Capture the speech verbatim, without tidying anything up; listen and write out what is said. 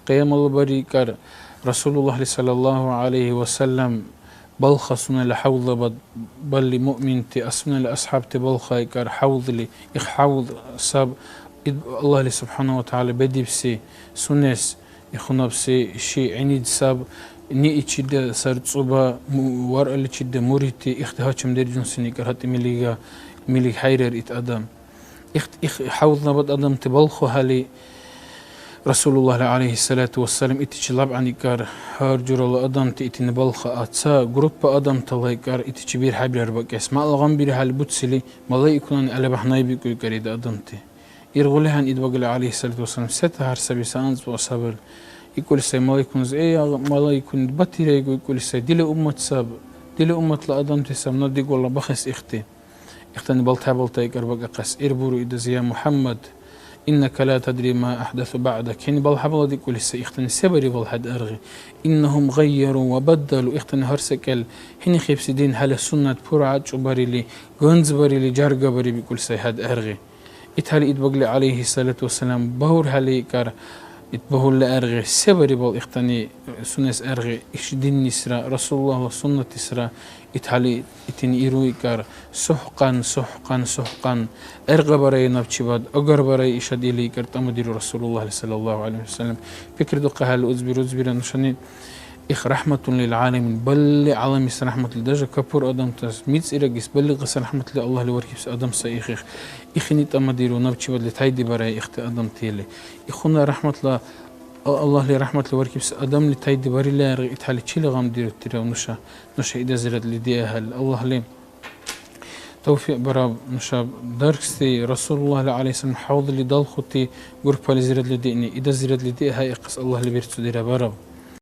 Кьиямала бархӀи икӀар, Расулуллагьли саллаллагьу гӀялайгьи ва саллам балха сунела хӀявлабад балли муъминти, а сунела асхӀябти балха икӀар хӀявдли, их хӀявд саб, ит Аллагьли субхӀяна ва тагӀяла бедибси сунес ихунабси ши гӀинид саб, ниъичидра сарцӀуба, му-, варъаличидра мурити, ихти гьачам дерзунсини икӀар гьатӀи милига, милиг хӀейрар ит адам. Их, их хӀявлабад адамти балхухӀели, Расулуллагьли гӀялайгьиссалату вассалам итичи лябкьян икӀар, гьар журала адамти итини балха, а ца группа адамтала икӀар итичи бирхӀябирар бакӀес. Мала гъамбирхӀели буцили, малаикунани алабяхӀ найбикӀу икӀар ит адамти. Иргъули гьан Идбагли гӀялайгьиссалату вассалам, сета гьар саби ца анцӀбукь сабал? ИкӀули сай малаикунас, эй, агъ-, малаикуни, батирайгу, икӀули сай, дила уммат саб, дила умматла адамти саб, наб дигула бахес ихти. Ихтани балтхӀебалта икӀар бакӀахъес, ир буру илдас: «Я МухӀяммад, иннака ла тадри ма ахӀдасу баъдак». ХӀуни балхӀебала дикӀули сай, ихтани се барибал хӀед гӀергъи? «Иннагьум гъайяру ва баддалу», ихтани гьар секӀал хӀинихъибси дин хӀела суннат пура гӀячӀубарили, ганзбарили, жаргабариб икӀули сай хӀед гӀергъи. ИтхӀели Идбагли гӀялайгьиссалату вассалам багьурхӀели икӀар, ит багьурли гӀергъи, се барибал ихтани сунес гӀергъи, иш диннисра, Расулуллагьла суннатисра, итхӀели итини иру икӀар, сухӀкьан, сухӀкьан, сухӀкьан, гӀергъабарая набчибад, агарбарая ишад или икӀар тӀамадиру Расулуллагьли саллаллагьу гӀялайгьи вассалам. ПикридухъахӀели, узби-рузбира нушани, их рахӀматун лил гӀаламин, балли гӀяламис рахӀматли, даже капур адамтас, мицӀирагис, балигъес рахӀматли Аллагьли вархьибси адам сай их, их. Ихини тӀамадиру, набчибадли тайдибарая ихти адамти или. Ихуна рахӀматла, Аллагьли рахӀматли вархьибси адамли тайдибарили гӀергъи, итхӀели чили гъамдирутира нуша? Нуша илдазирадли диахӀел, Аллагьли тавфикь бараб нушаб дархьси, Расулуллагьли гӀялайгьиссалам хӀявдли далхути группализирадли диъни, илдазирадли диахӀейахъес Аллагьли берцудира бараб.